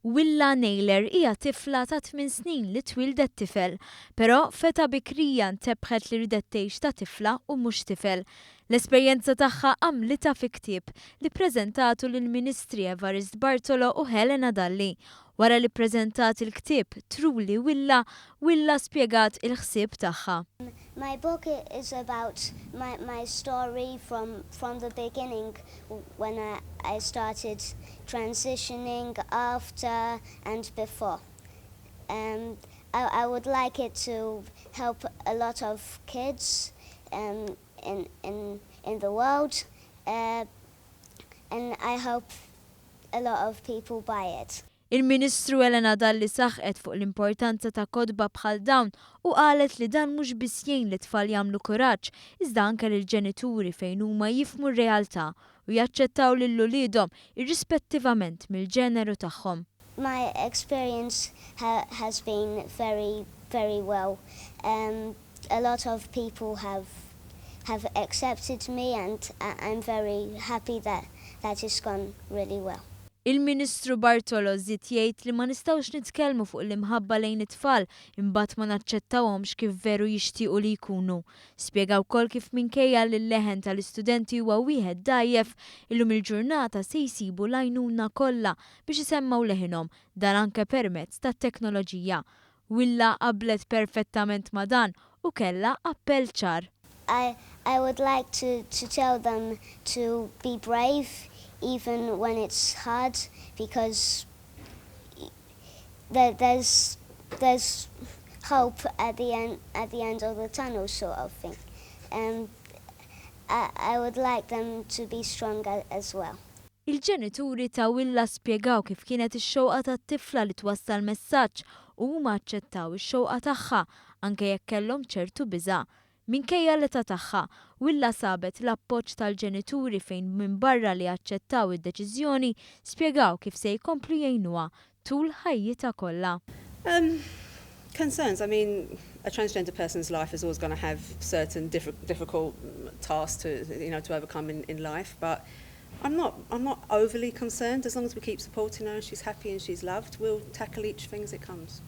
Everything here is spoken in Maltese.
Willa Naylor hija tifla ta' 8 snin li twildet tifel, però f'età bikrija ntebħet li ridet tgħix ta' tifla u mhux tifel. L-esperjenza tagħha għamlitha fi ktieb li ppreżentatu lill-Ministri Evarist Bartolo u Helena Dalli. Wara li ppreżentat il-ktieb Truly Willa, Willa spjegat il-ħsieb tagħha. My book is about my story from the beginning when I started transitioning, after and before. I would like it to help a lot of kids in the world, and I hope a lot of people buy it. Il-Ministru Helena Dalli saħqet fuq l-importanza ta' kotba bħal dawn u qalet li dan mhux biss jgħin lit-tfal jagħmlu kuraġġ, iżda anke lill-ġenituri fejn huma jifhmu r-realtà u jaċċettaw lil uliedhom irrispettivament mill-ġeneru tagħhom. My experience has been very, very well. A lot of people have accepted me and I'm very happy that that has gone really well. Il-Ministru Bartolo żied jgħid li ma nistgħux nitkellmu fuq l-imħabba lejn it-tfal imbagħad ma naċċettawhomx kif veru jixtiequ li jkunu. Spjega wkoll kif minkejja li l-leħen tal-istudenti huwa wieħed dgħajjef, illum il-ġurnata se jsibu l-għajnuna kollha biex isemmgħu leħinhom dan anke permezz tat-teknoloġija. Willa qablet perfettament ma' dan u kellha appell ċar. I would like to tell them to be brave even when it's hard, because there's hope at the end of the tunnel, sort of thing. I would like them to be strong as well. Il-ġenituri ta' Willa spjegaw kif kienet ix-xewqa tat-tifla li twassal messaġġ u huma aċċettaw ix-xewqa tagħha anke jekk kellhom ċertu biża'. Minkejja l-età tagħha, Willa sabet l-appoġġ tal-ġenituri fejn minn barra li aċċettaw id-deċiżjoni spjegaw kif se jkomplu jgħinuha tul ħajjitha kollha. Concerns. I mean, a transgender person's life is always going to have certain difficult tasks to overcome in life, but I'm not overly concerned. As long as we keep supporting her and she's happy and she's loved, we'll tackle each thing as it comes.